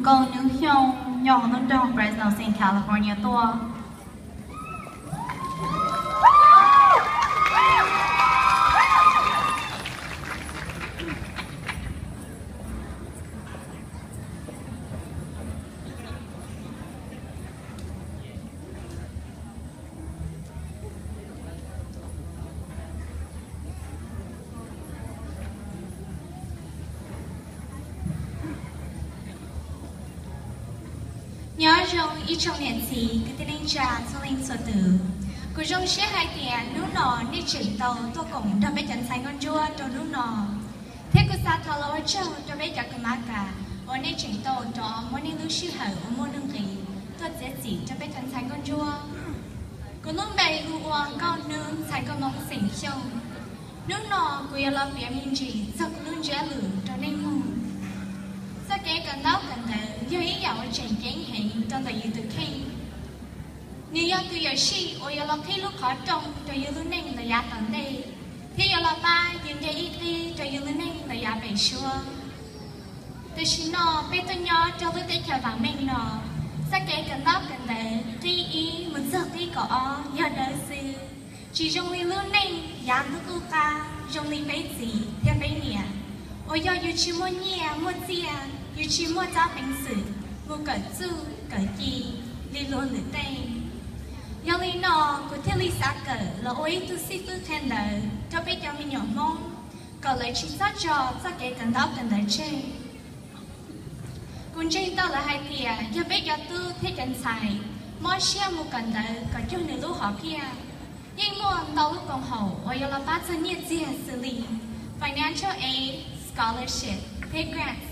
Kaum nub xyoo nyob hauv lub nroog Fresno State, California tuaj. Nyob zoo ib tsoom niam txiv kwv tij neej tsa txhua leej txhua tus. Kuv zoo siab hais tias hnub no nej tseem tau tuaj koom nrog peb cov ntxhais nkauj ntsuab rau hnub no. Thiab kuv xav thov los ua tsaug rau peb cov kamakas uas nej tseem tau rov muab nej lub sij hawm uas muaj nuj nqis tuaj txiav txim rau peb cov ntxhais nkauj ntsuab. Kuv lub npe hu ua Nkauj Hnub, ntxhais Nkauj Hmoob xeem Xyooj. Hnub no kuv yuav los piav me ntsis txog kuv lub ntsiab lus rau nej mloog. Txoj kev kawm ntaub kawm ntawv yog ib yam uas tseem ceeb heev rau ntawm yus tus kheej. Nws yog tus yuam sij uas yuav los qhib lub qhov rooj rau yus lub neej los yav tom ntej, thiab yuav los pab yus nce ib qib rau yus lub neej los yav pem suab. Tam sim no peb tuaj nyob rau lub teb chaws vam meej no, txoj kev kawm ntaub kawm ntawv qib ib mus txog qib kaum ob yog dawb xwb. Tsis zoo li lub neej yav ntuj qub qab zoo li peb txiv thiab peb niam, uas yog yus tsis muaj nyiaj muaj txiaj, yus tsis muaj tsob peev xwm mus kawm txuj kawm ci li luag lwm tej. Yog li no, kuv thiaj li xav kawm los ua ib tug xib fwb qhia ntawv rau peb cov me nyuam Hmoob kom lawv tsis txhob tso txoj kev kawm ntaub kawm ntawv tseg. Kuv ntseeg tau lawv hais tias yog peb cov tub thiab cov ntxhais mob siab mus kawm ntawv kom cuag nws lub hom phiaj, yeej muaj ntau lub koom haum uas yuav los pab txog nyiaj txiag xws li financial aid, scholarship thiab grants.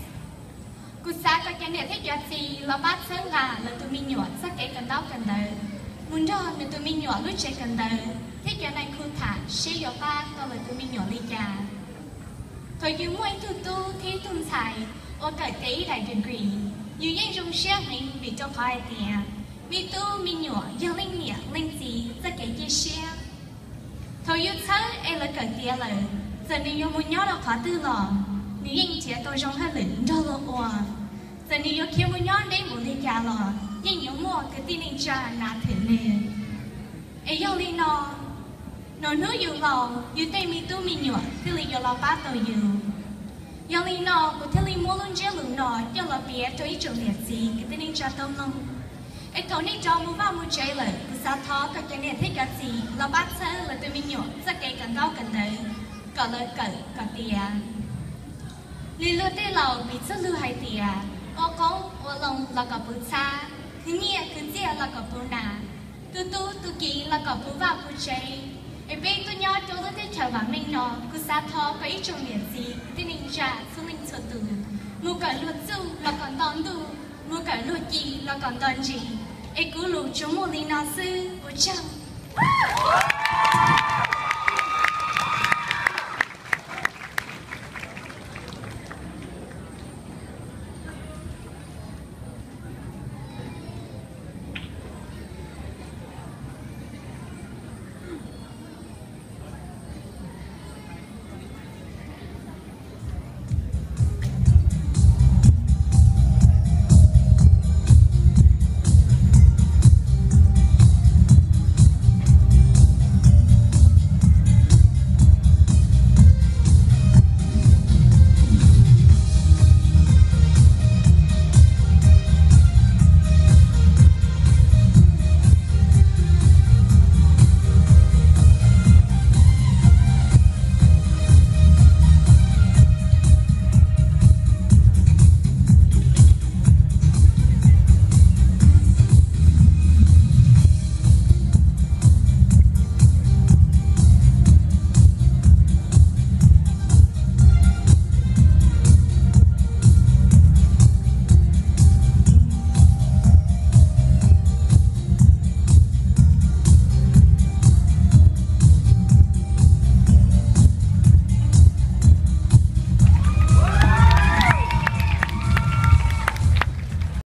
Kuv xav kom cov niam thiab cov txiv los pab txhawb nqa lawv tus me nyuam txoj kev kawm ntaub kawm ntawv, mus nrog nws tus me nyuam lub tsev kawm ntawv thiab cov nais khu tham seb yuav pab tau lawv tus me nyuam li cas. Thaum yus muaj ib tug tub thiab ib tug ntxhais uas kawm tiav ib daim degree, yus yeej zoo siab heev vim rau qhov hais tias me tub me nyuam yog leej niam leej txiv txoj kev cia siab. Thaum yus txhawb es lawv kawm tiav lawm, txawm nws yuav mus nyob rau qhov twg los, nws yeej nrhiav tau zoo hauj lwm nrog luag ua. Txawm nws yuav khiav mus nyob deb npaum li cas los yeej yuav muaj kwv tij neej tsa nav thwm nws. Es yog li no, no hnub yus laus yus tej me tub me nyuam thiaj li yuav los pab tau yus. Yog li no kuv thiaj li muab lub ntsiab lus no coj los piav rau ib tsoom niam txiv kwv tij neej tsa tau mloog. Es thaum nej rov mus vaj mus tsev lawm, kuv xav thov kom cov niam thiab cov txiv los pab txhawb lawv tus me nyuam txoj kev kawm ntaub kawm ntawv kom lawv kawm kom tiav. Li luag tej laus piv txoj lus hais tias, ua qoob ua loo los kom puv txhab, khwv nyiaj khwv txiaj los kom puv nas, tu tub tu kiv los kom puv vaj puv tsev. Es peb tuaj nyob rau lub teb chaws vam meej no, kuv xav thov kom ib tsoom niam txiv kwv tij neej tsa txhua leej txhua tus mus kawm luag txuj los kom nto ntuj, mus kawm luag ci los kom nto ntsis. Es kuv lus tsuas muaj li no xwb, ua tsaug.